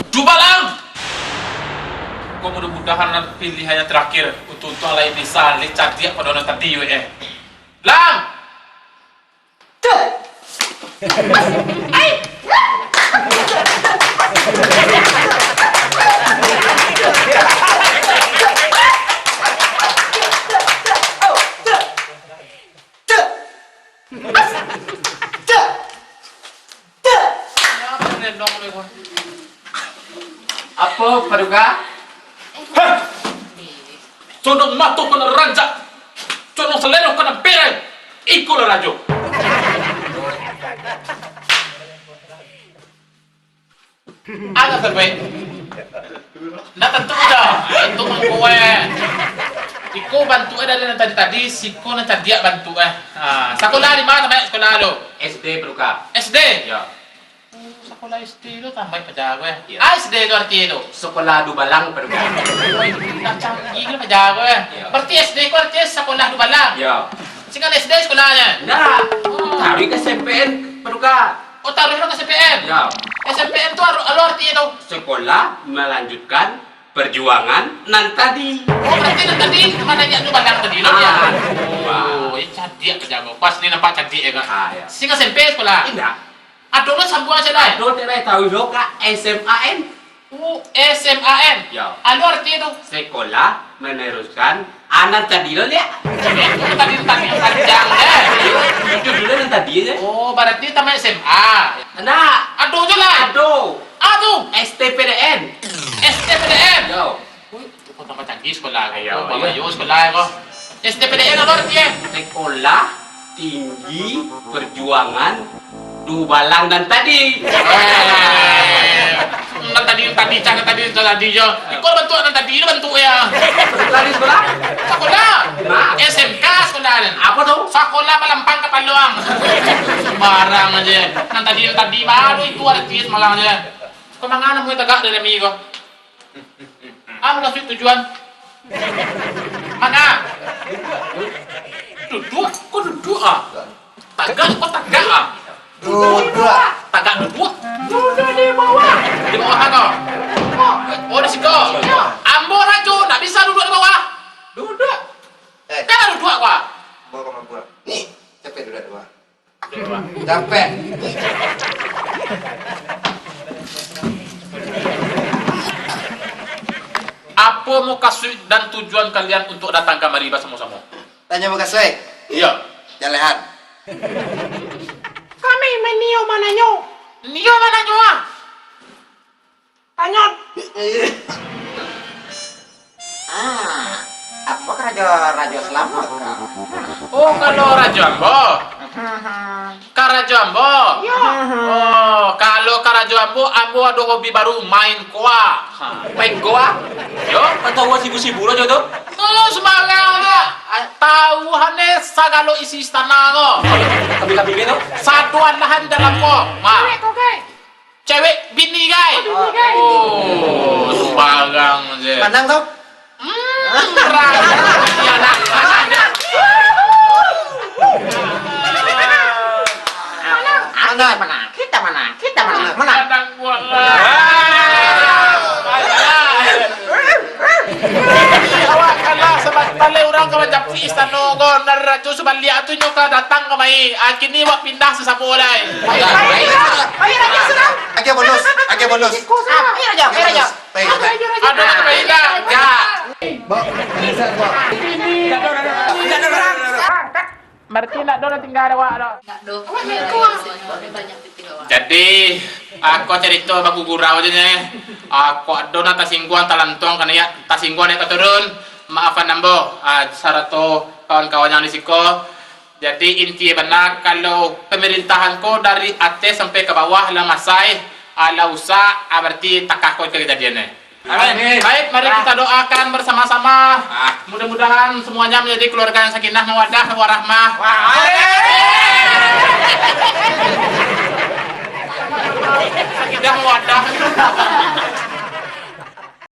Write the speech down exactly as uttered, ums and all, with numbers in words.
Dubalang! Ko mudah-mudahan nan pilihan yang terakhir, untuak-untuak lai bisa lai cadiak pado nan tadi, weh, eh. Lang! Apo, Paduka? Hah! Condong mato ko nan rancak, condong salero ko nan pereng, iko lah rajo. Anak terbaik. Ndak tantu dah. Itu mangko, eh. Iko bantuak dari nan tadi-tadi, siko nan cadiak bantuak, eh. Ha, sakolah di ma, tamat sakolah tu? S D, Paduka. S D? Yo. Oh, sakolah S D tu tamat paja, eh. Yo. Ah, S D tu arti tu? Sakolah dubalang, Paduka. Woi, lah canggih lah paja, eh. Yo. Berarti S D ko arti sakolah dubalang? Yo. Singkat S D sakolahnyo? Ndak. Oh. Taruih ka S M P N, Paduka. Oh, taruih lo ka S M P N? Yo. S M P N tu aro, alo artinyo tu? Sekolah melanjutkan perjuangan nan tadi. Oh, berarti nan tadi mano yang dubalang tadi lo, yo? Ah, dubalang. Oh, eh, cadiak ka jago. Pas ni nampak cadiak, yo, Kak? Ah, yo. Singkat S M P sakolah? Indak. Ado lo sambuang sakolah? Ado, taruih lo ka S M A N. Oh, S M A N. Yo. Alo arti tu? Sekolah meneruskan, ah, nan tadi lo, liak. Eh, tadi, tadi panjang, eh. Judulnyo nan tadi, eh. Oh, berarti tamat S M A. Ndak. Ado juo lah. Ado. Ah, tu. S T P D N. S T P D N. Yo. Wih, ko tambah canggih sakolah ko. Iyo, iyo. Tambah bagus sakolah ko. S T P D N alo artinyo? Sekolah Tinggi Perjuangan Dubalang nan tadi. Eh, nan tadi, nan tadi, cak nan tadi, nan tadi, yo. Iko bantuak nan tadi, itu bantuak, yo. Tadi sakolah? Sakolah. Nah. S M K sakolah, nan. Apo tu? Sakolah Palampang Kapaluang. Sembarang aja. Nan tadi, nan tadi, baru itu artis malah aja. Ko manga namonyo tagak dari mi ko? Anu lah, tujuan. Manga? Duduak? Ko duduak, ah? Tagak? Ko tagak, ah? Duduak. Tagak duduak? Duduak di bawah. Di bawah ko? Oh, di siko. Iyo. Ambo rajo, ndak bisa duduak di bawah. Duduak. Eh. Kan duduak ko, ah? Bawa ka bawah. Ni, capek duduak di bawah. Capek. Apo mukasuik dan tujuan kalian untuk datang kamari basamo-samo? Tanyo mukasuik? Iyo. Jalehan. Kami manio mananyo. Nio mananyo, ah? Tanyo. Ah, apo karajo Rajo Slamet, Kak? Oh, kalau rajo ambo? Karajo ambo? Yo. Oh, kalau karajo ambo, ambo ado hobi baru, main koa. Ha. Main koa? Yo. Kan tahu sibu-sibu lo jo tu. Oh, sembarang aja. Tahu hane sagalo isi istana ko. Kami-kami tu? Satu alahan dalam ko. Ma. Cewek bini, gai. Oh, bini, gai. Oh, sembarang je. Manang tu? Hmm, rang. Iya, nak. Manang. Manang. Kita manang. Kita manang. Kita manang. Manang. Manang buat lah. Awak kalah sabanta lai urang ka manjapuik istana ko, nan rajo sabaliak tu nyo ka datang kamari. Ah, kini awak pindah sasamo lai. Baik, baik, baik, baik, sudah. Agiah bonus, agiah bonus. Ah, ayo, Rajo, ayo, Rajo. Baik, baik. Aduh, baik dah. Ya. Bok, bisa, Bok. Berarti ndak ado nan tingga dek awak tu? Ndak ado. Awak ndak tingga. Jadi, ako carito bagugurau aja nyo. Ako ado nan tasingguang, talantuang ka naiak, tasingguang naiak ka turun, maafan ambo, ah, sarato kawan-kawan yang di siko. Jadi, inti bana, kalau pemerintahan ko dari ateh sampai ka bawah lah masai, ah, lah usak, ah, berarti takah ko kajadian nyo. Amin. Baik, mari kita doakan bersama-sama. Ah. Mudah-mudahan semuanya menjadi keluarga yang sakinah mawaddah warahmah. Sakinah mawaddah.